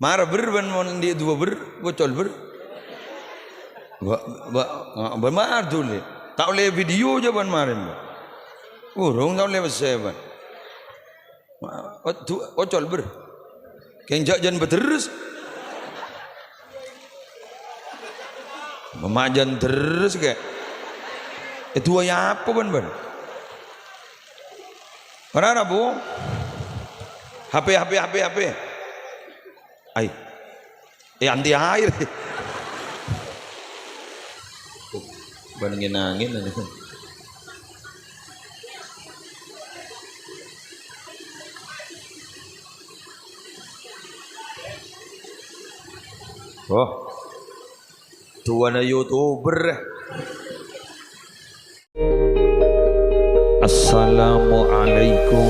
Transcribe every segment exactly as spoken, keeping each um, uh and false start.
Mara bâr bân mon andi' duwâ bâr, bocol bâr. Bâ-, bâ-, bân mara dhuli. Ta' ollè video jâ bân marèn, bâ. Urung ta' ollè pèssè, bân. Ma-, o-, du-, ocol bâr. Kèng jâ' jân bâdârrâs. Mama jân dârrâs kè. Èduwâi apa bân, bân? Ora, ora, Bu? H P, H P, H P, H P. Ai. Eh, anti air. Bân ngèn-angèn. Oh. Duwâna YouTuber. Assalamualaikum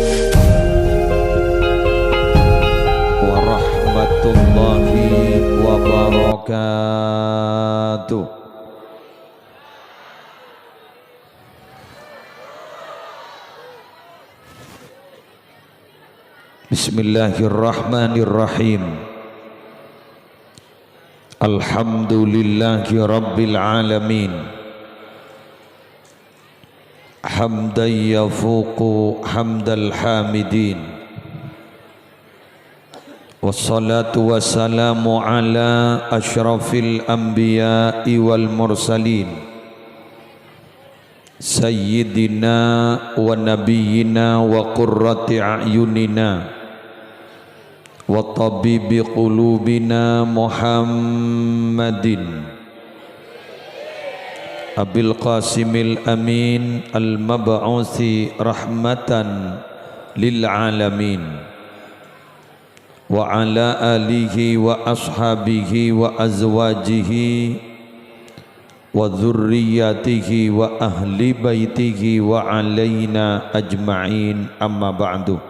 warahmatullahi wabarakatuh. Bismillahirrahmanirrahim. Alhamdulillahi rabbil alamin. Hamdan yafuqu hamdal hamidin. Wassalatu wassalamu ala asyrafil anbiya'i wal mursalin. Sayyidina wa nabiyyina wa qurrati a'yunina wa tabibi qulubina Muhammadin Abil Qasimil Amin al-mab'usi rahmatan lil alamin. Wa ala alihi wa ashabihi wa azwajihi wa dzurriyyatihi wa ahli baitihi wa alaina ajma'in, amma ba'du.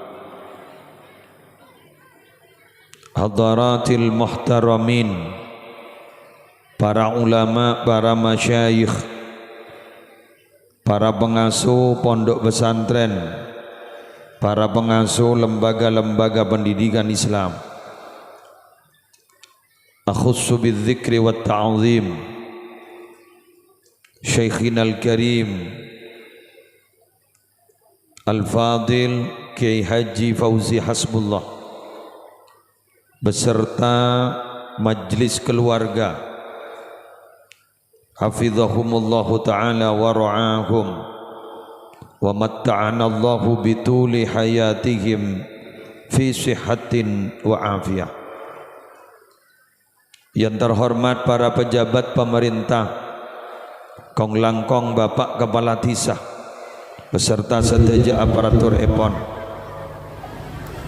Hadaratil muhtaramin, para ulama, para masyayikh, para pengasuh pondok pesantren, para pengasuh lembaga-lembaga pendidikan Islam, akhussu bidzikri wat ta'zim Syekhina al-Karim Al-Fadil Kiai Haji Fauzi Hasbullah beserta majelis keluarga, hafizahumullahu ta'ala wa ra'ahum, wa matta'anallahu bituli hayatihim fi sihhatin wa afiyah. Yang terhormat para pejabat pemerintah, kong-langkong Bapak Kepala Desa, beserta sadhâjâ aparatur èpon,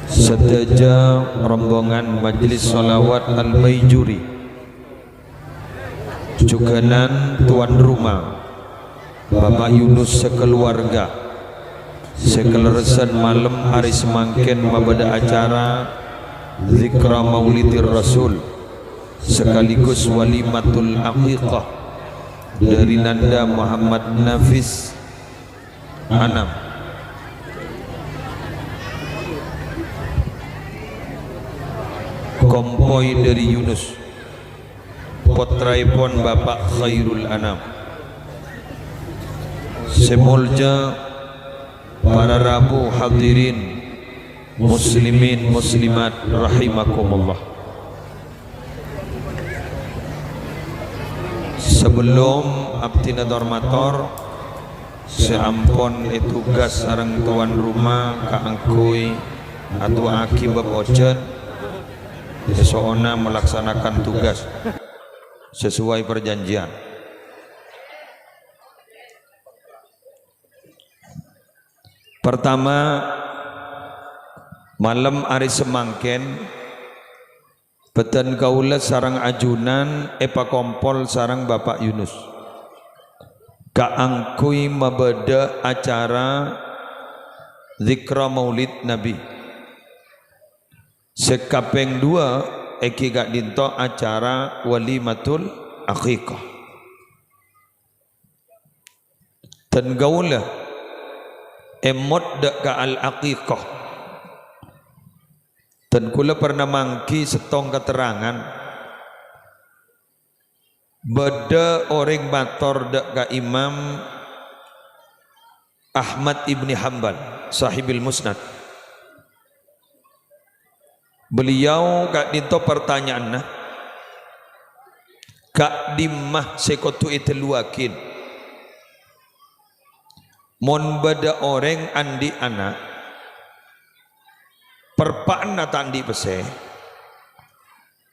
sadhâjâ rombongan Majelis Sholawat Al-Baijuri, jhughânan tuan rumah, Bapak Yunus sakaluarga, sè kalerressan malem arè samangkèn mabâdâ acara Zikra Maulidir Rasul, sekaligus Walimatul Aqiqah dari Nanda Muhammad Nafis Anam. Kompoy dari Yunus, pottraèpon Bapak Khairul Anam. Sè molja para rabu hadirin muslimin muslimat rahimakumullah. Sebelum abdhina tor-mator, sè ampon ètugas sareng tuan rumah kaangghuy adu'aaghi bab ojhân, èso'ona melaksanakan tugas sesuai perjanjian. Pertama, malem arè samangkèn, bâdân kaulâ sareng ajunan èpakompol sareng Bapak Yunus kaangghuy mabâdâ acara Zikra Maulid Nabi. Sè kapèng duwâ' èngghi ka'dinto acara Walimatul Aqiqah. Dân kaulâ èmot dâ' ka Al-Aqiqah. Dan kaulâ pernah mangghi sèttong katerrangan. Bâdâ orèng mator dâ' ka Imam Ahmad ibni Hambal, Shahibul Musnad. Beliau ka'dinto partanya'anna, "Ka'dimma sè kodhu èdâlluwaghi mon bâdâ orèng andi' ana', parpa'na ta' andi' pèssè,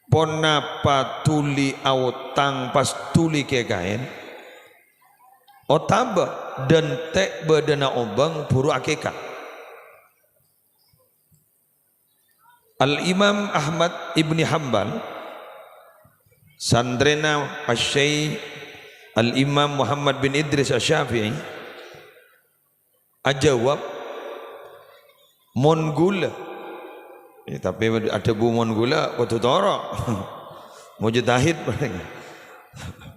ponapa dhuli aotang pas dhuli kèkaèn, otabâ dântè' bâdâna obâng buru akèka?" Al-Imam Ahmad ibni Hambal, santrèna Asy-Syaikh Al-Imam Muhammad bin Idris Asy-Syafi'i, ajâwâb, "Mon ghulâ." Ya, tapè adhâbu mon ghulâ, kodhu toro'. Mujtahid palèng.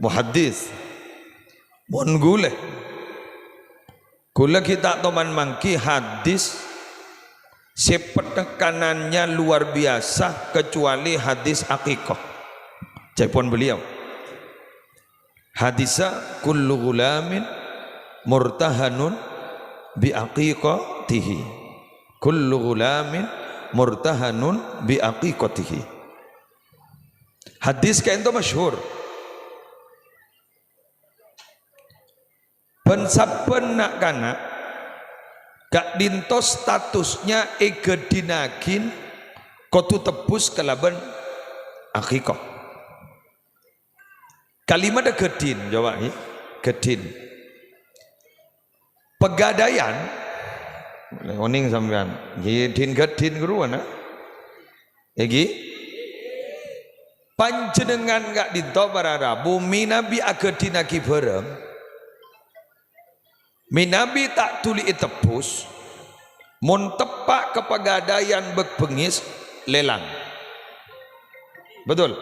Muhaddis. "Mon ghulâ. Ghulâ ghi' ta' toman mangghi hadis sè penekanannya luar biasa kecuali hadis akikah." Ca'èpon beliau, "Hadisa kullu ghulamin murtahanun bi aqiqatihi. Kullu ghulamin murtahanun bi aqiqatihi." Hadis ka'dinto masyhur. Bân sabbhân na'-kana' ka'dinto statusnya èghâdhinaghi kodhu tebbus kalabân akikah. Kalimatta ghâdhin, coba, ghi. Ghâdhin. Pegadaian, onèng sampèyan, ghi, dhin-ghâdhin ghâruwa, na? Èngghi? Panjhennengngan ka'dinto para rabu, mènabi aghâdhinaghi bhârâng, mènabi ta' dhuli ètebbus, mon teppa' ka pegadaian bâk-bengngis, lèlang. Betul?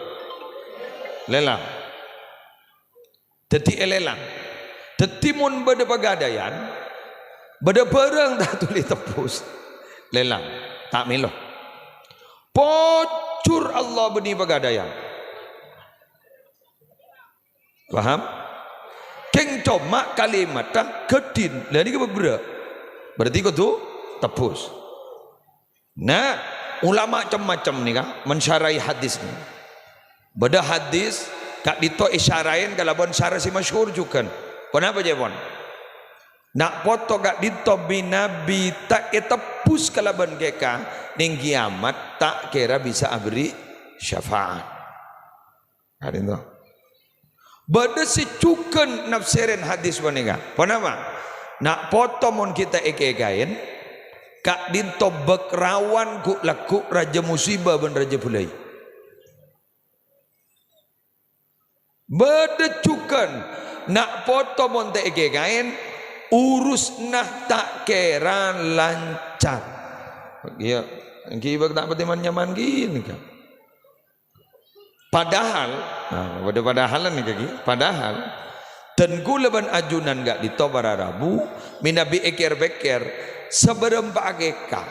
Lèlang. Dhâddhi èlèlang. Dhâddhi mon bâdâ pegadaian, bâdâ bhârâng ta' dhuli tebbus, lèlang, ta' mèlo. Pojhur Allah bânnè pegadaian. Paham? Kèng coma kalimatta ghâdhin, la nèka bâbârâ'. Berarti kodhu tebbus. Nah, ulama cem-macem nèka mensyarahi hadis nèka. Bâdâ hadis ka'dinto èsyaraè kalabân syarah sè masyhur jhughân. Ponapa ca'èpon? Na' poto ka'dinto mènabi ta' ètebbus kalabân kèka, neng kiyamat ta' kèra bisa aberri' syafaat. Ka'dinto. Bâdâ sè jhughân nafsèrè hadis panèka. Ponapa? Na' poto mon ghi' ta' èkèkaè, ka'dinto bâk rawan ghu'-lagghu' rajâ musibah bân rajâ bulâi. Bâdâ jhughân na' poto mon ta' èkèkaè, urusna ta' kèra lancar. Iyâ, èngghi bâk ta' patè man-nyaman ghi nèka. Padahal, nah, bâdâ padahalan nèka ghi, padahal, dân kaulâ bân ajunan ka'dinto para rabu, mènabi èkèr-pèkkèr, sabârâmpa akèka.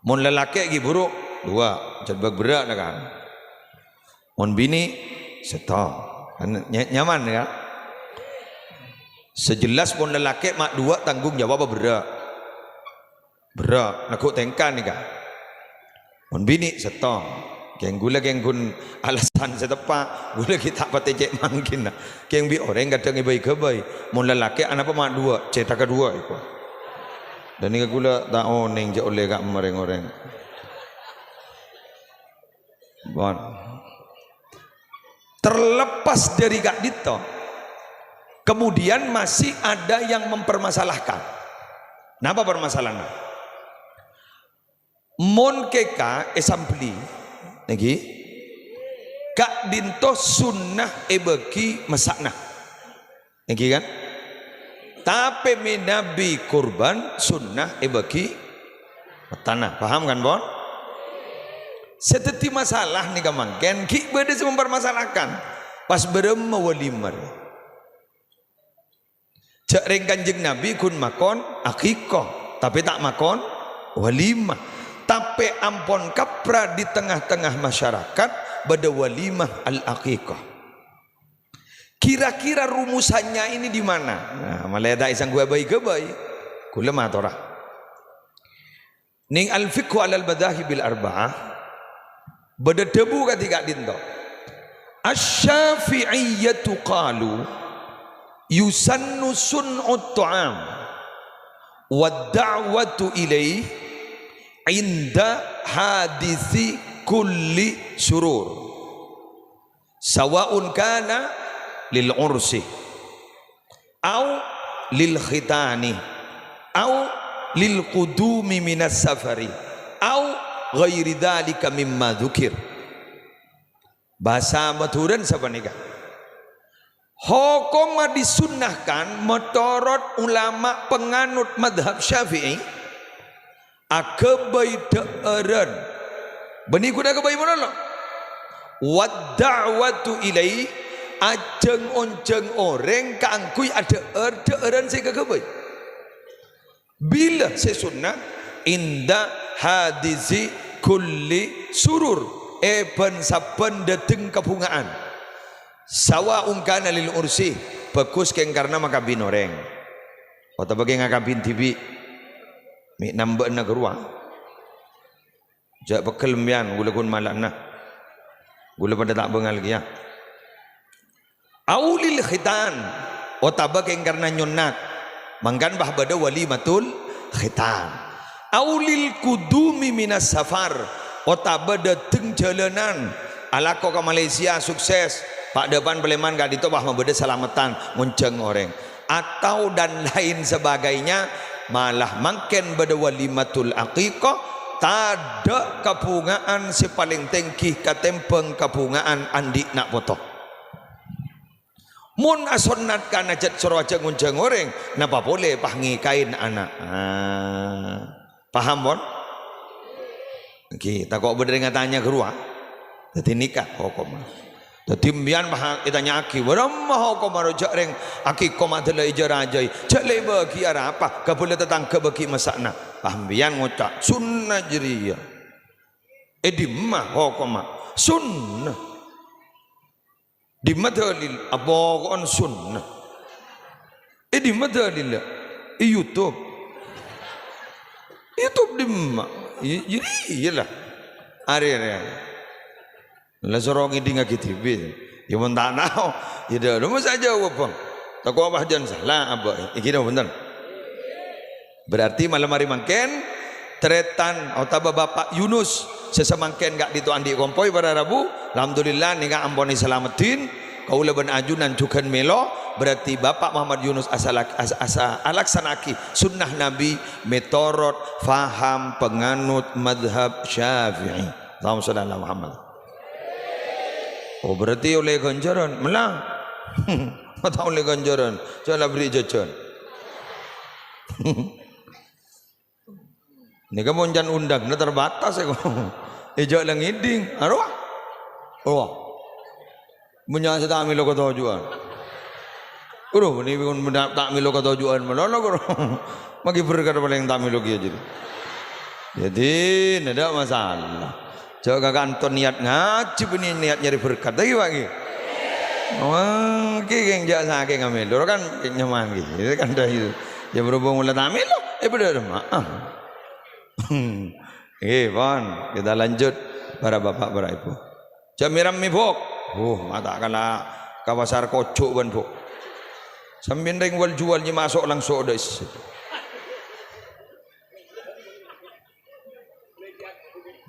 Mon lalakè' ghi buru, duwâ', jhât bâk berrâ' la kan. Mon binè', sèttong. Kan ny-, nyaman, ya? Sè jelas mon lalakè' ma' duwâ' tanggung jawab apa berrâ'? Berrâ', neggu' tèngka nèka. Mon binè' sèttong. Kèng ghulâ kèng ghun alasan sè teppa', ghulâ ghi' ta' patè cè' mangghina. Kèng bi' orèng kadhâng èbâi-ghâbây. Mon lalakè' anapa ma' duwâ', cèthagghâ duwâ' èko. Dhân nèka ghulâ ta' onèng jhâ' ollè ka' rèng-orèng. Bon. Terlepas dari ka'dinto, kemudian masih ada yang mempermasalahkan. Napa permasalahanna? Mon kèka èsambelli, èngghi, ka'dinto sunnah èbâghi messa'na. Èngghi kan? Tapè mènabi kurban sunnah èbâghi mettana. Paham kan, pon? Sè dhâddhi masalah nèka mangkèn, ghi' bâdâ sè mempermasalahkan. Pas bârâmma walimah? Jhâ' rèng Kanjeng Nabi ghun makon akikah, tapè ta' makon walimah. Tapè ampon kaprah di tengah-tengah masyarakat bâdâ walimah al-aqiqah. Kira-kira rumusannya ini di mana? Nah, malè ta' èsangghu abâi-ghâbây. Kaulâ matora. Nèng Al-Fiqhu 'alal Madzahibil Arba'ah, bâdâ dhâbu kadhi ka'dinto. Asy-Syafi'iyyatu qalu yusannu sun'ut ta'am wad da'watu ilaih 'inda hadisi kulli surur. Sawa'un kana lil ursi, au lil khitani, au lil qudumi minas safari, au ghairi dzalika mimma dzukir. Bhâsa Madhurâna sapanèka. Hokomma disunnahkan matorot ulama panganut madhab Syafi'i, aghâbây dhâ'ârân. Bânnè ghun aghâbây malolo. Wad da'watu ilai, ajhâng-onjhâng orèng kaangghuy adhâ'âr dhâ'ârân sè èkaghâbây. Bilâ sè sunnah? Inda hadisi kulli surur, è bân-sabbhân dâteng kabhunga'an. Sawa'un kana lil ursi, bhâghus kèng karna makabin orèng, otabâ kèng akabin dhibi'. Mè' nambâ'âna ghâruwa. Jhâ' pegghel empèyan, ghulâ ghun mala'ana. Ghulâ padâ ta' bângal kèya. Au lil khitan, otabâ kèng karna nyonnat. Mangkana bâ bâdâ walimatul khitan. Au lil qudumi minas safar, otabâ dâteng jhâlânan. Alako ka Malaysia, sukses. Pa'-dhâpa'an palèman ka'dinto bâ mabâdâ salameddhân, ngonjhâng orèng. Atau dan lain sebagainya, malah mangkèn bâdâ walimatul aqiqah, tadâ' kabhunga'an sè palèng tèngghi katèmbhâng kabhunga'an andi' na' poto. Mon asonnat kan ajhât soro ajhâ' ngonjhâng orèng, napa polè pas ngèkaè ana'. Ah. Paham, pon? Èngghi, tako' bâdâ rèng atanya ghâruwa. Dâddhi nèka hokomma. Dâddhi empèyan pas ètanya'aghi, "Bârâmma hokomma ro jhâ' rèng aqiqah ma' dâlla èjâ-rajâi? Jhâ' lè èbâghi arapa? Kabâlâ tatangghâ bâghi massa'na." Pas empèyan ngoca', "Sunnah jârèya." È dimma hokomma? Sunnah. Dimma dalil? Apoko'an sunnah. È dimma dalil? È YouTube. YouTube dimma? Iyâ, iyâ, iyâlah. Arè, arè, arè. La soro ngèdingngaghi dhibi'. Iyâ, mon ta' tao. Iyâ, dâ-, lu masa jawab, Bang. Tako' apa jân sala, apa? Iki dong, bhunten. Berarti malem arè mangkèn, tarètan otabâ Bapa' Yunus sè samangkèn ka'dinto andi' kompoy para rabu, alhamdulillah nèka ampon èsalameddhin, kaulâ bân ajunan jhughân mèlo, berarti Bapa' Muhammad Yunus asalak-, as-, asa-, alaksana'aghi sunnah Nabi mètorot faham panganut madhab Syafi'i. Allahumma shalli ala Muhammad. Oh, berarti ollè ghânjhârân. Mella. Ma' ta' ollè ghânjhârân. Jhâ' la bherri' jhâjhân. Nèka mon can undhangnga terbatas, è, kok. È, jhâ' la ngèding. Arowa. Oh. Bânnya' sè ta' mèlo katojhuwân. Aduh, nèka mon ta' mèlo katojhuwân malolo, kok. Maghi berkat palèng ta' mèlo kèya jârèya. Jadi, ndak masalah. Jhâ' ka kanto niat ngajhi, bânnè niat nyarè berkat. Lagi, Pak, ghi? Wah, ghi, ghi, jhâ' sakèng amèlo, kan nyaman, ghi. Itu kan dah itu. Ya, berhubung mula ta' mèlo, eh, bener, maaf. Ghi, pon. Kita lanjut, para bapak, para ibu. Jhâ' mè-rammè, Bok. Huh, ma' ta' kala ka pasar Kojo', bân, Bok. Sampèyan rèng wal-juwal nyèma' sok-langso' dâ' issè.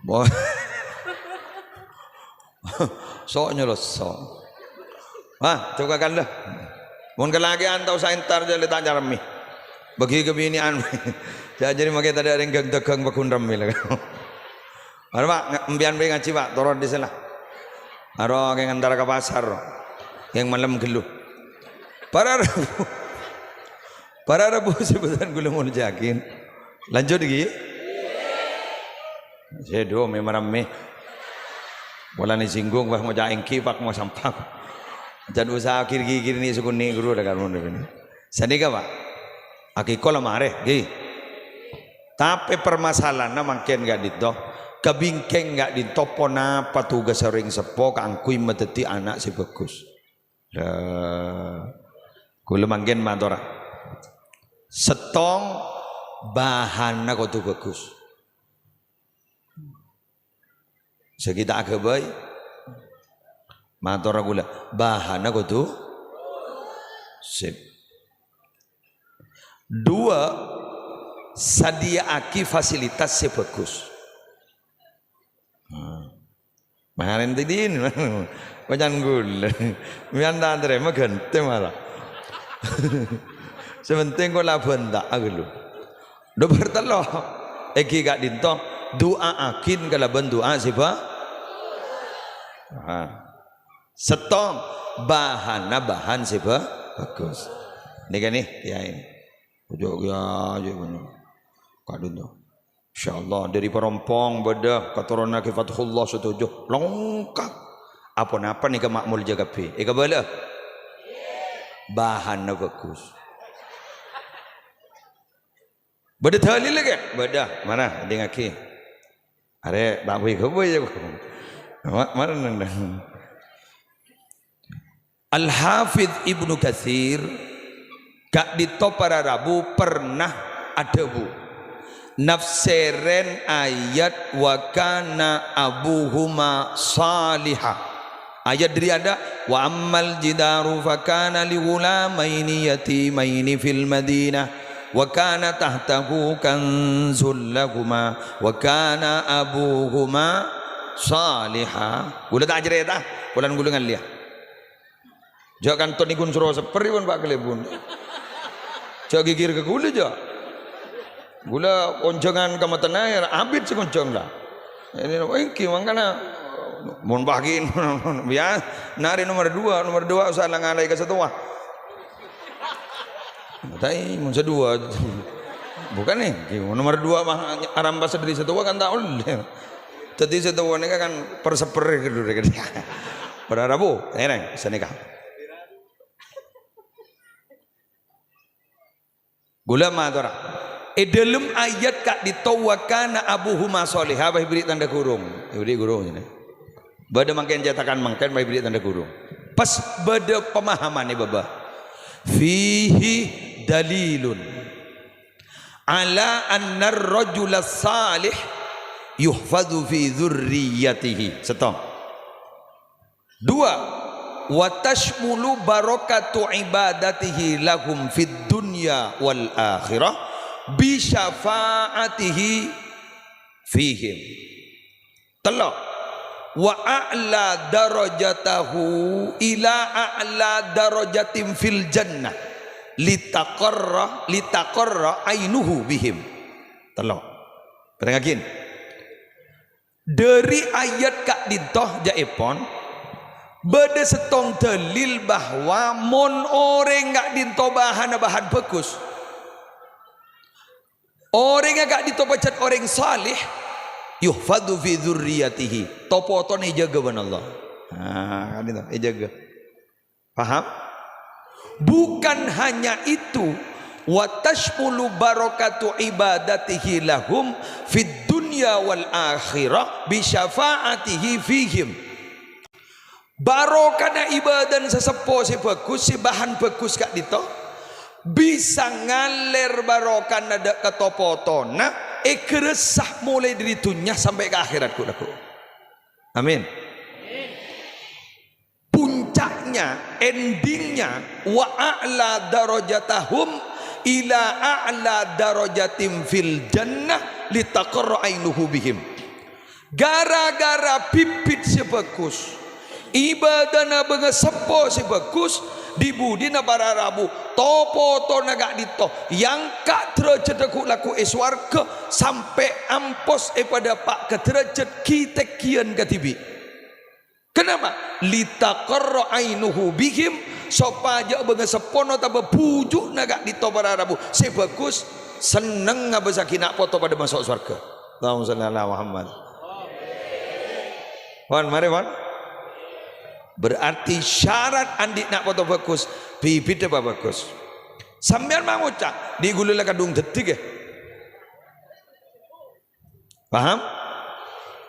Bo-, sok nyoloso. Wah, coba kan, lho. Mon kalakè'an tao saèntar jâ' lè ta' nyaremmè. Bâgi ka binè'an. Jâ' jârèya makè tadâ' rèng ghâng-dâghâng pagghun remmè, lho. Mara, Pak, nga-, empèyan bhâi ngajhi, Pak, toron dhisèna. Aro kèng entara ka pasar. Kèng malem ghâllu. Para rabu. Para rabu sè bhâdhân kaulâ moljaaghi. Lanjut, ghi. Sè dhu mè-, marammè. Polana singgung, pas ngoca' èngghi, pas ngoca' sampang. Jhâ' usaha kir-kir nè' sakonè' ghuru la kan mon. Sanèka, Pak. Akiko la marè, ghi. Tapè permasalahanna mangkèn ka'dinto, kabingkèng ka'dinto ponapa tugas orèng seppo kaangghuy madhâddhi ana' sè bhâghus. Lah, kaulâ mangkèn matora. Sèttong, bahanna kodhu bhâghus. Sè ghi' ta' aghâbây, matora kaulâ, bahanna kodhu sip. Dua, sadhiyâ'aghi fasilitas sè bhâghus. Nah. Marèn tèdin, pacan kaulâ. Mèyan ta' tarèma ghântè mala. Sè pentèng kaulâ bânta'a ghâllu. Nomer tello', èngghi ka'dinto, du'a'aghi kalabân du'a sè ba-, ha. Sèttong, bahanna bahan sè ba-, bhâghus. Nèka nè, kiyaè. Ojo kiyaè, ojo ngono. Ka'dinto. Insyaallah, dâri Parompong bâdâ, katoronna Kè Fathullah sè toju', lengkap. Apa-napa nèka ma' molja kabbhi. Èkabâlâ? Bahanna bhâghus. Bâdâ dalil, Kè? Bâdâ. Mara, èdingngaghi. Arè, ta' bhâi-ghâbây, yâ. Ma-, mara, neng, neng. Al-Hafidz Ibnu Katsir, ka'dinto para rabu pernah adhâbu, nafsèrèn ayat "Wa kana abuhuma shaliha". Ayat dâri adâ', "Wa ammal jidaru fa kana li ghulamaini yatimaini fil madinah, wa kana tahtahu kanzul lahuma, wa kana abuhuma shaliha." Kaulâ ta' acarèta, polana kaulâ ngallèya. Jhâ' kanto nèkon soro seppèr pon, Pa', kalèbun. Jhâ' ghighir ka kaulâ, jhâ'. Kaulâ onjhângan ka matana, yâ abit sè ngonjhâng la. Ini, èngghi, mangkana, mon bâgi, ya, narè nomer dua, nomer dua usa la ngalaè ka sè towa. Tapi, mon sè dua, bukan, èngghi, nomer dua mah arampas dâri sè towa kan ta' ollè. Dâddhi sè towa nèka kan perseppèr ghâllu rè. Para rabu, ènèng, sanèka. Kaulâ matora. È dâlem ayat ka'dinto, "Wa kana abuhuma shaliha," bâ èbèrri' tandhâ kurung. Èbèrri' kurung, jârèya. Bâdâ mangkèn cètakan mangkèn, bâ èbèrri' tandhâ kurung. Pas bâdâ pemahamanna bâbâ. "Fihi dalilun ala annar rajulas salih yuhfadzu fi dzurriyyatihi." Sèttong. Dua, "Wa tasymalu barakatu ibadatihi lahum fid dunya wal akhirah bi syafa'atihi fihim." Tello', "Wa a'la darajatahu ila a'la darajatin fil jannah litaqarra, litaqarra ainuhu bihim." Tello'. Parèngaghi. Dâri ayat ka'dinto, jâ'èpon, bâdâ sèttong dalil bahwa mon orèng ka'dinto bahanna bahan bhâghus, orèngnga ka'dinto pajhât orèng saleh, "yuhfadzu fi dzurriyyatihi", to-potona èjâgâ bân Allah. Nah, ka'dinto, èjâgâ. Paham? Bukan hanya itu, "wa tasymalu barakatu ibadatihi lahum fid dunya wal akhirah bi syafa'atihi fihim." Barokana ibadana sè seppo sè bhâghus, sè bahan bhâghus ka'dinto, bisa ngalèr barokana dâ' ka to-potona, èghârâssa molaè dâri dhunnya sampè' ka akhèrat, ghu-, lagghu'. Amin. Puncaknya, endingnya, "Wa a'la darajatahum ila a'la darajatin fil jannah litaqarra ainuhu bihim." Gara-gara bibit sè bhâghus, ibadana bângaseppo sè bhâghus, dhi-budhina para rabu, to-potona ka'dinto èangka' dârâjhâddhâ ghu-, lagghu' è sowarghâ sampè' ampos èpadâpa' ka dârâjhât ghi-, tèngghiyân kadhibi'. Kenapa? "Litaqarra ainuhu bihim", sopajâ bângaseppona otabâ bhuju'na ka'dinto para rabu sè bhâghus senneng ngabâssaghi na' poto padâ maso' sowarghâ. Allahumma shalli ala Muhammad. Pon, marè, pon. Berarti syarat andi' na' poto bhâghus, bibiddhâ pabhâghus. Sampèyan ma' ngoca', "Dhi' ghulâ la kadhung dhâddhi, ghi." Paham?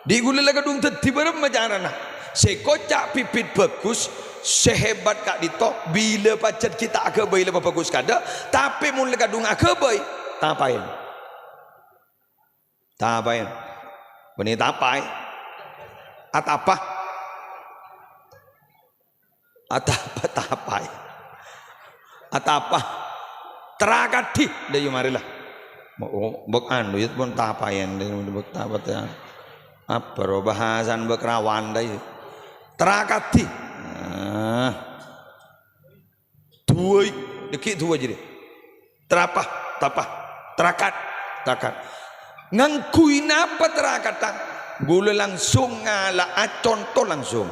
Dhi' ghulâ la kadhung dhâddhi bârâmma carana? Sè koca' bibit bhâghus, sè hebat ka'dinto, bilâ pajhât ghi' ta' aghâbây la pabhâghus kaadâ', tapè mon la kadhung aghâbây, tapaè. Tapaè. Bânnè tapaè. Atapa. Atapa, tapaè. Atapa. Trakadhi. Dâ' iyâ marè la. Mo-, bâk anu yâ pon tapaèn. Bâk tapa ta-, apa ro bhâsana bâk rawan dâ' iyâ. Trakadhi. Nah. Duwâi. Dâgghi' duwâi jârèya. Trapa, tapa, trakat, takat. Ngangghuy napa trakadhâ? Ghulâ langsung ngala'a conto langsung.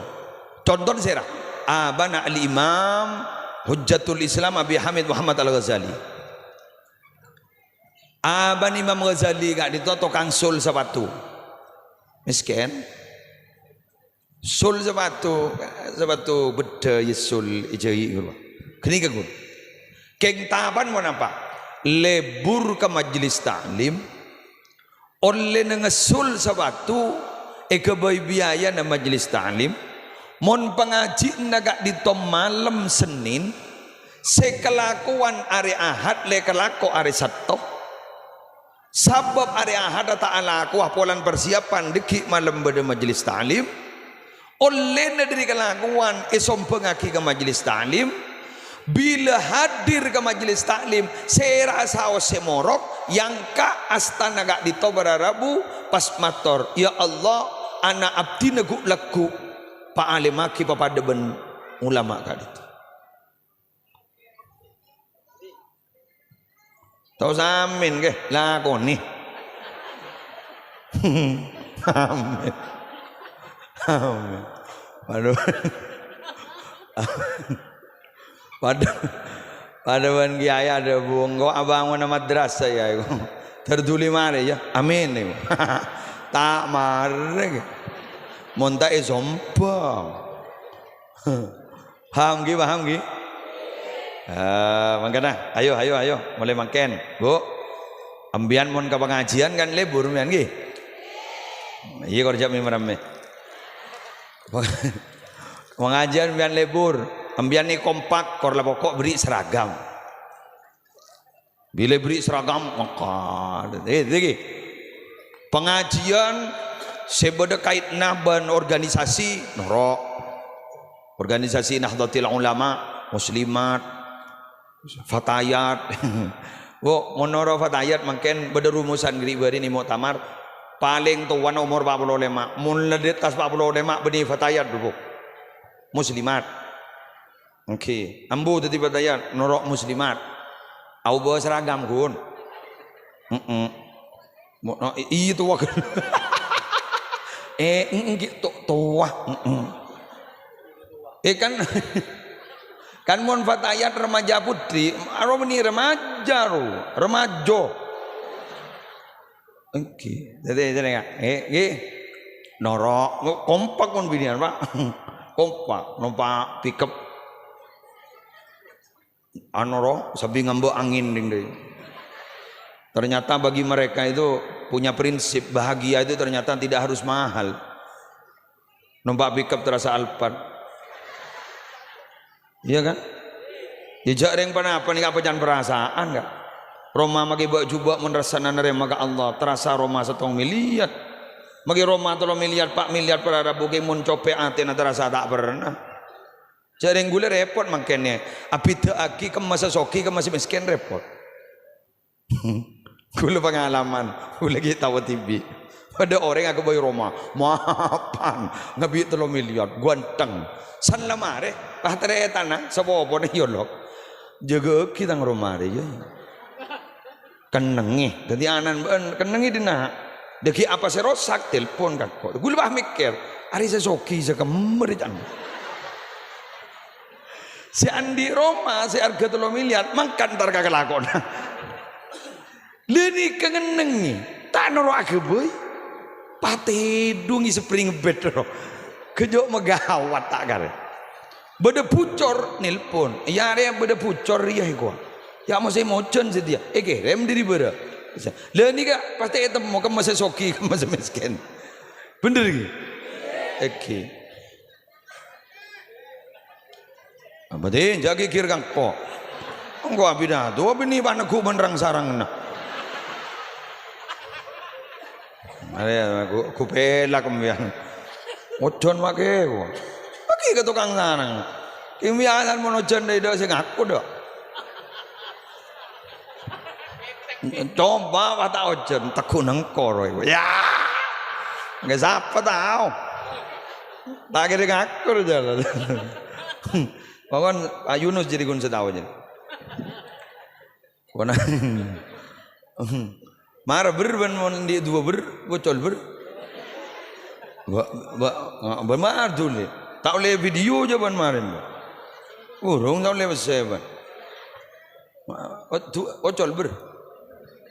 Contona sèra? Abâna Al-Imam Hujjatul Islam Abi Hamid Muhammad Al-Ghazali. Abâna Imam Ghazali ka'dinto tokang sul sapatu. Mèskèn. Sul sapatu, sapatu beddhâ yâ sul èjâi' ghuru. Ghânèka ghuru. Kèng tapaèn mon apa? Lebur ka majelis ta'lim, ollèna ngasul sapatu, èghâbây biayana majelis ta'lim, mon pangajiyânna ka'dinto malem Sennèn, sè kalakowan arè Ahad lè kalako arè Satto. Sabâb arè Ahadda ta' alakowa polana parsiyapan dâgghi' malem bâdâ majelis ta'lim. Ollèna dâri kalakowan èsombhângaghi ka majelis ta'lim. Bilâ hadir ka majelis ta'lim, sèra'a saos sè morok, èyangka' astana ka'dinto para rabu, pas mator, "Ya Allah, ana' abdhina ghu'-lagghu', paalèmmaghi papadâ bân ulama ka'dinto." Tao samèn, ghi, lakonè. Amin. Amin. Padâ, padâ, padâ bân kiyaè adhâbu, "Engko' abângona madrasah, yâ, iku." Ter dhuli marè, yâ. Amin, iku. Ta' marè, ghi. Mon ta' èsombhâng. Paham, ghi? Paham, ghi? Ah, mangkana, ayo, ayo, ayo, mulai mangkèn, Bu. Empèyan mon ka pangajiyân kan lebur, empèyan, ghi? Iyâ, kor jhâ' mè-, maremmè. Pangajiyân empèyan lebur, empèyan nè kompak, kor la poko' bherri' seragam. Bilâ bherri' seragam, maka, eh, ghi. Pangajiyân sè bâdâ kaèdna bân organisasi, noro'. Organisasi Nahdlatul Ulama, Muslimat, Fatayat. Bu, mon noro' Fatayat mangkèn bâdâ rumusan ghi' bâri' nè muktamar. Palèng towana omor pa' polo lèma'. Mon la dâttas pa' polo lèma' bânnè Fatayat, Bu. Muslimat. Èngghi, ambu dhâddhi Fatayat, noro' Muslimat. Aobâ seragam, ghun. Heeh. Mo-, no, i-, iyâ, towa, ghun. Eh, èngghi, to-, towa. Heeh. Eh, kan, kan mon Fatayat remaja putri, aro bânnè remaja, ro, remajo. Èngghi. Dhâddhi, dhâddhi, ngghi, ngghi. Noro', kompak mon binèyan, Pak. Kompak, nompa' pickup. Anu, ro, sambi ngambâ' angèn, ding, ding. Ternyata bagi mereka itu punya prinsip, bahagia itu ternyata tidak harus mahal. Nompa' pickup terasa Alphard. Iyâ, kan? Iyâ, jhâ' rèng ponapa nèka apa can perasaan, kan? Roma maghi bâ'-jhubâ' mon rassana narèma ka Allah, terasa roma sèttong miliar. Maghi roma tello miliar, pa' miliar para rabu ghi mon copè' atèna terasa ta' pernah. Jhâ' rèng ghulâ rèpot mangkèn, yâ. Abhidhâ'aghi kemma sè soghi, kemma sè mèskèn, rèpot. Ghulâ pangalaman, ghulâ ghi' tao dhibi'. Bâdâ orèng aghâbây roma, mapan, ngabi' tello miliar, ganteng. San la marè, pas tarètanna, sapopona, "Yâ, Lok, jâgâ'aghi tang roma rèya, yâ. Kennengngè, dhâddhi ana'na bâ'na, kennengngè, dinna'. Dhâggi' apa sè rosak, telpon ka engko'." Ghulâ pas mèkkèr, "Arè sè soghi sè kemma rè, can." Sè andi' roma sè arghâ tello miliar, mangkat entar ka kalakowanna. Lha nèka ngennengngè, ta' noro' aghâbây. Patèdhungè spring bed, ro. Ghâjâ' maghâbây ta' karè. Bâdâ bucor, nelpon. Iyâ, arè bâdâ bucor rèya, èkowa. Yâ, mosèm ojhân satèya. Èkèrèm dâri bârâ'. Lha nèka pastè ètemmo kemma sè soghi, kemma sè mèskèn. Bhender ghi? Èghi. Abâdhi, jhâ' ghighir ka engko'. Engko' abinah, to abinah paneggu' bân rang-sarangnga. Arè, ghu-, ghu pelak sampèyan. Ojhân makè, ko. Makè ka tokang sarang. Kèng biyasan mon ojhân dâ'-dâ' sè ngaku, dâ'. Coba pas ta' ojhân, teggu' nèng koro iku. Ya. Nggak sapa tao. Ta' kèra ngaku jhâ'. Pokon Pak Yunus jârèya ghun sè tao jârèya. Pokona. Mara bâr bân mon andi' duwâ bâr, bocol bâr. Ba, ba, ba, mar dulè. Ta' ollè video jâ bân marèn, bân. Urung ta' ollè pèssè, bân. Ma-, odu-, ocol, bâr.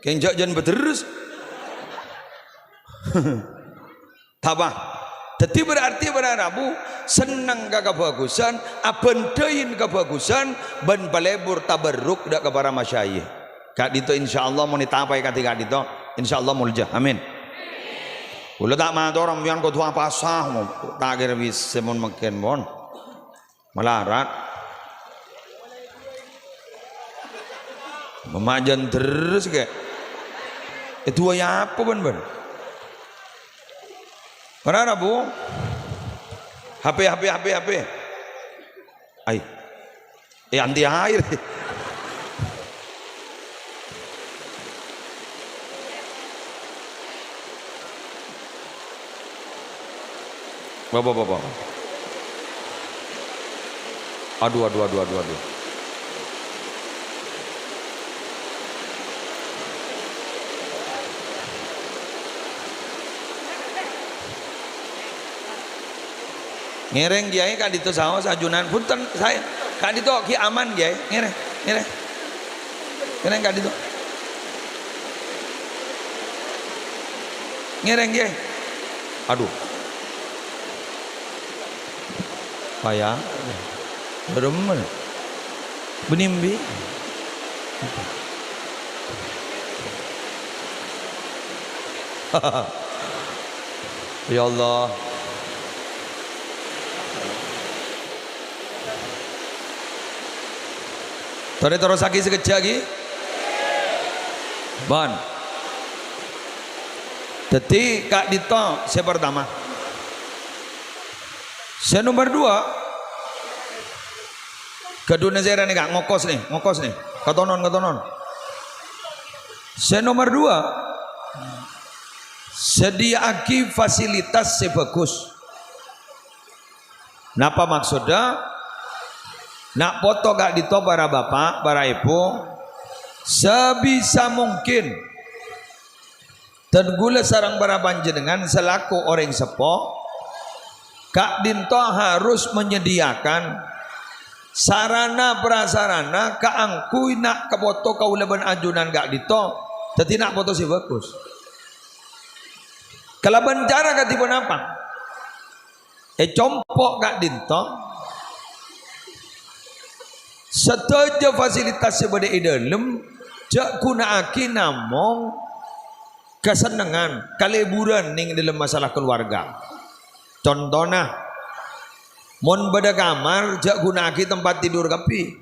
Kèng jhâ' jân bâdârrâs. Tapa? Dhâddhi berarti para rabu senneng ka kabhâghusân, abhândhâi kabhâghusân, bân palebur tabarruk dâ' ka para masyayikh. Ka'dinto insyaallah mon ètapaè kadhi ka'dinto, insyaallah molja. Amin. Kaulâ ta' mator, sampèyan kodhu apasa, ta' kèra bisa mon mangkèn, mon. Malarat. Mamajân terros kè. Èduwâi apa bân, bân? Ora, ora, Bu? H P, H P, H P, H P. Ai. Eh, anti air. Bapak, bapak. Aduh, aduh, aduh, aduh, aduh. Ngèrèng, Kèyaè, ka'dinto saos ajunan. Bhunten, saè. Ka'dinto ghi' aman, Kèyaè. Ngèrèng, ngèrèng. Ngèrèng ka'dinto. Ngèrèng, Kèyaè. Aduh. Paya. Remen. Bânnè embi'. Ya Allah. Torè terrossaghi sakejjhâ' ghi. Bân. Dhâddhi, ka'dinto sè partama. Sè nomer duwâ', ghâdhuna sèra nèka, ngokos nè, ngokos nè. Katonon, katonon. Sè nomer duwâ', sadhiyâ'aghi fasilitas sè bhâghus. Napa maksoddhâ? Na' poto ka'dinto para bapa', para èbhu, sabisa mungkin, dhân kaulâ sareng para panjhennengngan salaku orèng seppo, ka'dinto harus menyediakan sarana prasarana kaangghuy na' ka poto kaulâ bân ajunan ka'dinto dhâddhi na' poto sè bhâghus. Kalabân cara kadhi ponapa? È compo' ka'dinto, sadhâjâ fasilitas sè bâdâ è dâlem jhâ' ghuna'aghi namong kasennengngan, kalebburan neng dâlem masalah kaluwarga. Contona, mon bâdâ kamar, jhâ' ghuna'aghi tempat tidur kabbhi.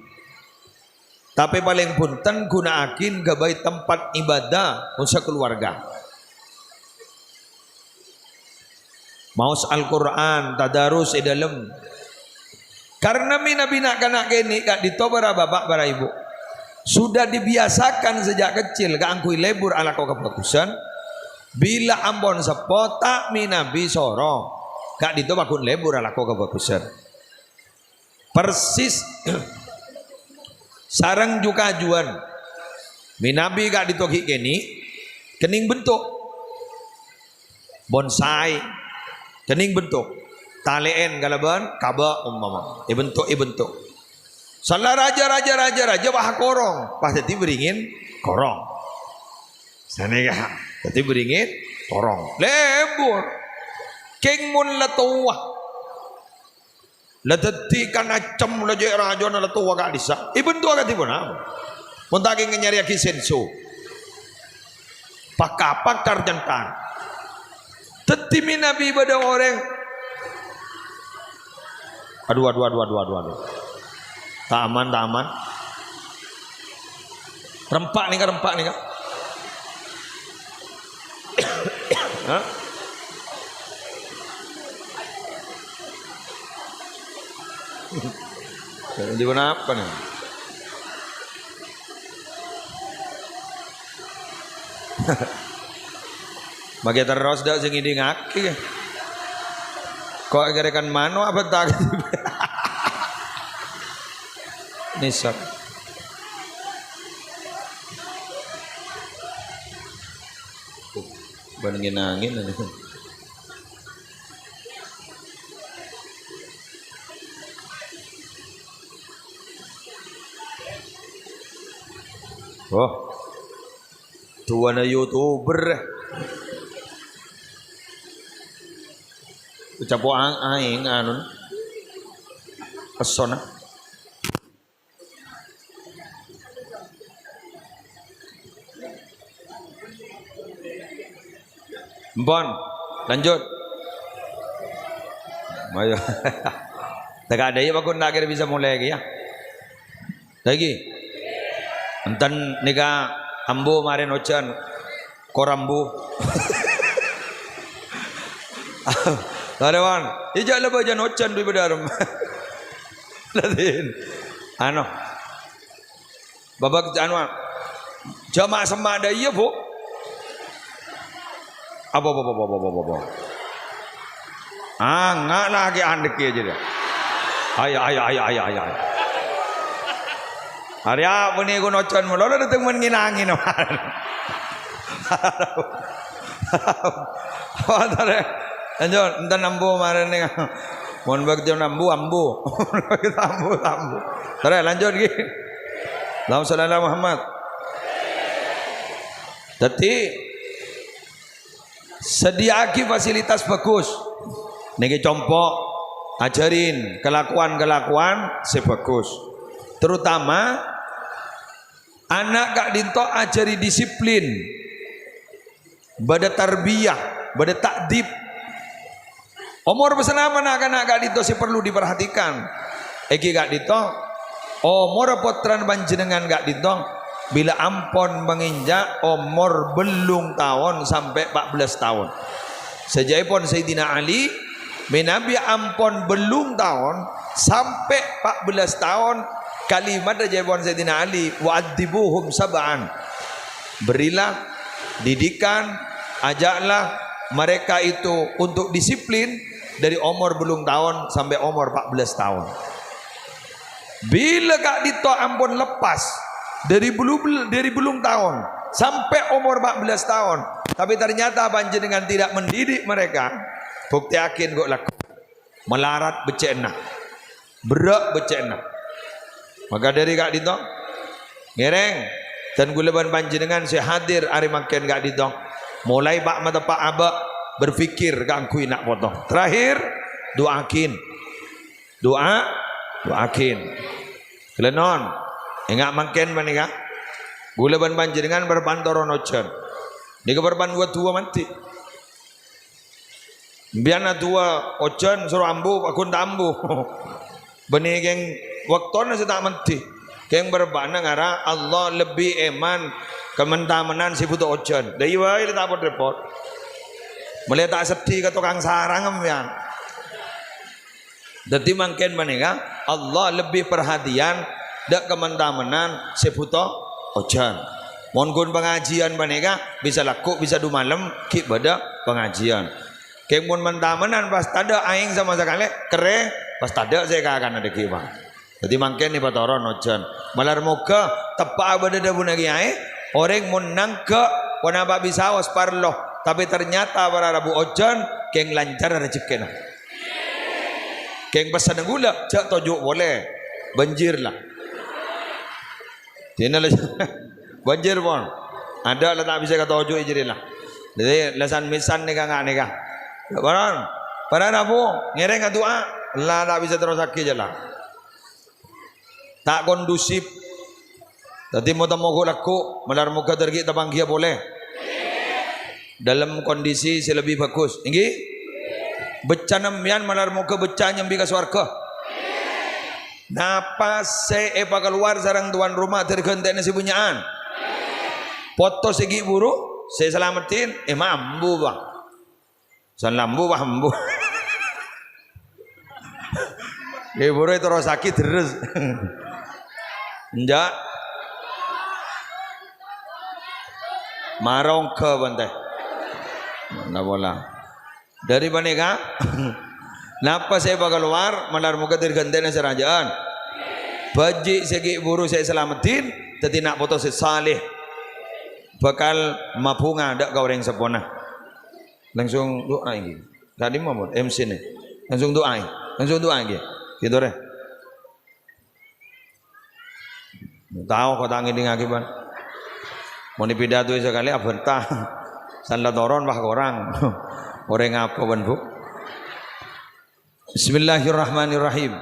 Tapè palèng bhunten ghuna'aghi ghâbây tempat ibadah mon sakaluwarga. Maos Al-Qur'an, tadarus è dâlem. Karena mènabi na'-kana' kènè' ka'dinto para bapa', para èbhu, sudah dibiasakan sejak kecil kaangghuy lebur alako kabhâghusân, bilâ ampon seppo ta' mènabi soro ka'dinto pagghun lebur alako kabhâghusân. Persis sareng ju-kajuwân. Mènabi ka'dinto ghi' kènè', kennèng bentuk. Bonsai, kennèng bentuk. Talè'èn kalabân kabâ' umpama. Èbentuk, èbentuk. Sala rajâ, rajâ, rajâ, rajâ, wah korong. Pas dhâddhi bringèn korong. Sanèka, dhâddhi bringèn korong. Lebur. Kèng mon la towa. La dhâddhi kan accem la jhâ' rajâna la towa ka'dissa'. Èbentuk akadhi ponapa? Mon ta' kèng nyarèyaghi senso. Pakapak tar-centar. Dhâddhi mènabi bâdâ orèng. Adu, adu, adu, adu, adu, adu. Ta' aman, ta' aman. Rempa' nèka, rempa' nèka. Hah? Jadi kenapa nih? Makè terros dâ' sè ngèdingngaghi. Ko' kèrèkan mano' apa ta'? Nèser. Bân ngèn-angèn. Oh. Duwâna YouTuber. Ucapo ang-, aèng anun. Pessona. Empon, lanjut. Ayo. Teka dâ' iyâ, pakon ta' kèra bisa molè, ya. Lagi. Enten nèka ambu marèn ojhân. Korambu. Lare, wan. Ijâ' la bâjâna ojhân dhu bâdâ arem. Ladin. Ano. Babak anu, jamaah semma' dâ' iyâ, Bu. Apa, apa, apa, apa, apa, apa? Anga' lagi andek ya jadi. Ayo, ayo, ayo, ayo, ayo, ayo. Arèya' punè ghun ojhân malolo dâteng men ngèn-angèn. Wah, tare. Lanjut, enten ambu marèn nèng. Mon bâktè ambu, ambu. Ambu, ambu. Tare, lanjut, ghi. Allahumma shalli ala Muhammad. Dhâddhi, sediaaghi fasilitas bagus. Nèkè compo', ajhârin kalakowan-kalakowan sè bagus. Terutama, ana' ka'dinto ajhâri disiplin, bâdâ tarbiyah, bâdâ ta'dib. Omor bâsalaman na'-kana' ka'dinto sè parlo diperhatikan. Èngghi ka'dinto, omor pottrana panjhennengngan ka'dinto bilâ ampon mangenja' omor bellung taon sampè' pa' bellâs taon. Sajâèpon Sayyidina Ali, mènabi ampon bellung taon sampè' pa' bellâs taon, kalimat sajâèpon Sayyidina Ali, "Wa addibuhum sab'an." Berilah didikan, ajaklah mereka itu untuk disiplin dari omor bellung taon sampè' omor pa' bellâs taon. Bilâ ka'dinto ampon lepas dâri bulu-, dâri bellung taon sampè' omor pa' bellâs taon, tapè ternyata panjhennengngan tidak mendidik mereka, buktèyaghi engko' lagghu'. Malarat beccè'na. Berrâ' beccè'na. Maka dâri ka'dinto, ngèrèng, dân kaulâ bân panjhennengngan sè hadir arè mangkèn ka'dinto, molaè pa' mateppa' abâ' berpikir kaangghuy na' poto. Terakhir, du'aaghin. Du'a, du'aaghin. Lènon, enga' mangkèn panèka, kaulâ bân panjhennengngan bârâmpan toron ojhân. Nèka bârâmpan wa-, duwâ mandhi. Sampèyan adu'a ojhân soro ambu, aghun ta' ambu. Bânnè kèng bâktona sè ta' mandhi. Kèng bârâmpa'na ngara Allah lebbi èman ka men-tamenan sè bhuto ojhân. Dâ' iyâ bhâi la ta' pot-rèpot. Molaè ta' seddhi ka tokang sarang sampèyan. Dhâddhi mangkèn panèka Allah lebbi parhatian dâ' ka men-tamenan sè bhuto ojhân. Mon ghun pangajiân panèka bisa lagghu', bisa dumalem ghi' bâdâ pangajiân. Kèng mon men-tamenan pas tadâ' aèng sama sakalè, kerrèng, pas tadâ' sè èkakana dâggi', Pak. Dhâddhi mangkèn èpatoron ojhân. Malar moghâ teppa'a bâdâ dhâbuna kèyaè, orèng mon nangghâ' ponapa bisaos parlo, tapè ternyata para rabu ojhân, kèng lancar rejhekkèna. Kèng pèssèna ghulâ, jhâ' toju' polè. Banjir la. Dinna la banjir pon. Adâ' la ta' bisa katoju'i jârèya la. Dhâddhi, la san-mèsan nèka nga' nèka. Paran, paran abu, ngèrèng adu'a, la ta' bisa terrossaghi jâ la. Ta' kondusif. Dhâddhi, mo-, temmo ghu' lagghu', malar moghâ dâri ghi' tapanggiyâ polè. Dâlem kondisi sè lebbi bhâghus, èngghi? Beccana sampèyan malar moghâ becca nyambi ka sowarghâ. Napa sè èpakalowar sareng towan roma dâri ghântèna sè bânnya'an? Poto sè ghi' buru, sè salameddhin, eh, mambu, Bang. San lambu, wah, embu. Ghi' buru terrosaghi terros. Enjâ'. Mara ongghâ, bâ'na. Mara pola. Dâri panèka, napa sè èpakalowar, malar moghâ dâri ghântèna sè rajâ'ân. Bhâji' sè ghi' buru sè salameddhin, dâddhi na' poto sè saleh. Bhâkal mabhunga dâ' ka orèng seppona. Langsung du'a èngghi. Tadi mawon, M C nè. Langsung du'a èngghi. Langsung du'a èngghi. Gitu, rè. Tao kok ta' ngèdingngaghi, Pan. Mon èpidato sakalè abhânta. San la toron, wah, korang. Orèng apa, Pan, Bu? Bismillahirrahmanirrahim.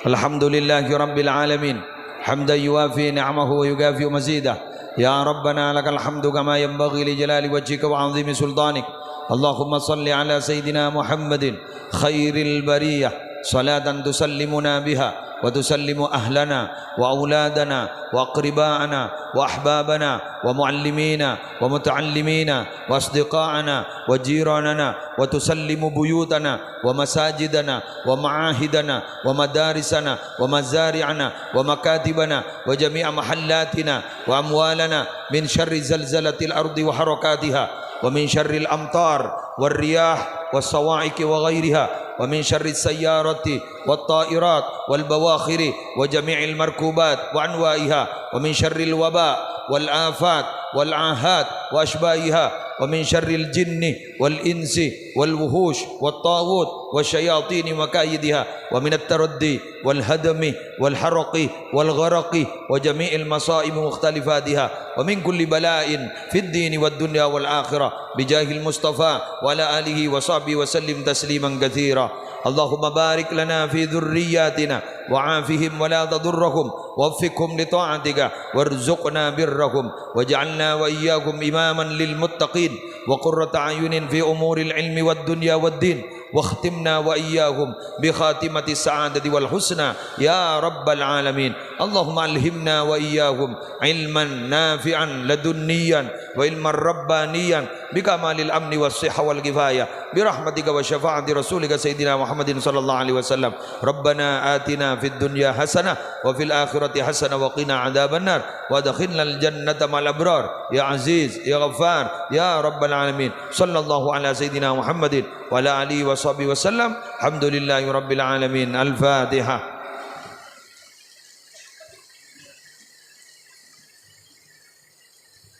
Alhamdulillahirabbil alamin. Hamdan yuwafi ni'amahu wa yukafi'u mazidah. Ya Rabbana, lakal hamdu kama yanbaghi li jalali wajhika wa 'azimi sultanik. Allahumma shalli ala Sayyidina Muhammadin khairil bariyah, salatan tusallimuna biha wa tusallimu ahlana wa auladana wa aqriba'ana wa ahbabana wa muallimina wa muta'allimina wa asdiqa'ana wa jiranana wa tusallimu buyutana wa masajidana wa ma'ahidana wa madarisana wa mazari'ana wa makatibana wa jami'a mahallatina wa amwalana min syarri zalzalatil ardi wa harakatiha wa min syarril amtar war riyah was sawa'iqi wa ghairiha wa min syarris sayyarati wat ta'irat wal bawakhiri wa jami'il markubat wa anwa'iha wa min syarril waba wal afat wal ahad wa asbahiha wa min syarril jinni wal insi wal wuhush wat taghut wa syayatini makayidiha wa minat taraddi wal hadami wal haraqi wal gharaqi wa jami'il masaibi mukhtalifatiha wa min kulli bala'in fid dini wad dunya wal akhirah bijahil mustafa wa ala alihi wa sahbihi wa sallim tasliman katsira. Allahumma barik lana fi dzurriyyatina wa afihim wa la tadurrahum waffiqhum li ta'atika warzuqna birrahum waj'alna wa iyyakum imaman lil muttaqin wa qurrata a'yunin fi umuril ilmi wad dunya wad din. Wakhtimna wa iyyahum bi khatimatis sa'adati wal husna ya rabbal alamin. Allahumma alhimna wa iyyahum ilman nafi'an ladunniyan wa ilman rabbaniyan bi kamalil amni was sihha wal kifayah bi rahmatika wa syafa'ati rasulika sayyidina Muhammadin sallallahu alaihi wasallam. Rabbana atina fid dunya hasanah wa fil akhirati hasanah wa qina adzabannar wa adkhilnal jannata ma'al abrar ya aziz ya ghaffar ya rabbal alamin. Sallallahu ala sayyidina Muhammadin wa ala alihi wa sahbihi wa sallam. Alhamdulillahi rabbil alamin. Al-Fatihah.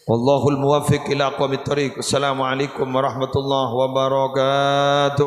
Wallahul muwaffiq ila aqwamit thariq. Assalamualaikum warahmatullahi wabarakatuh.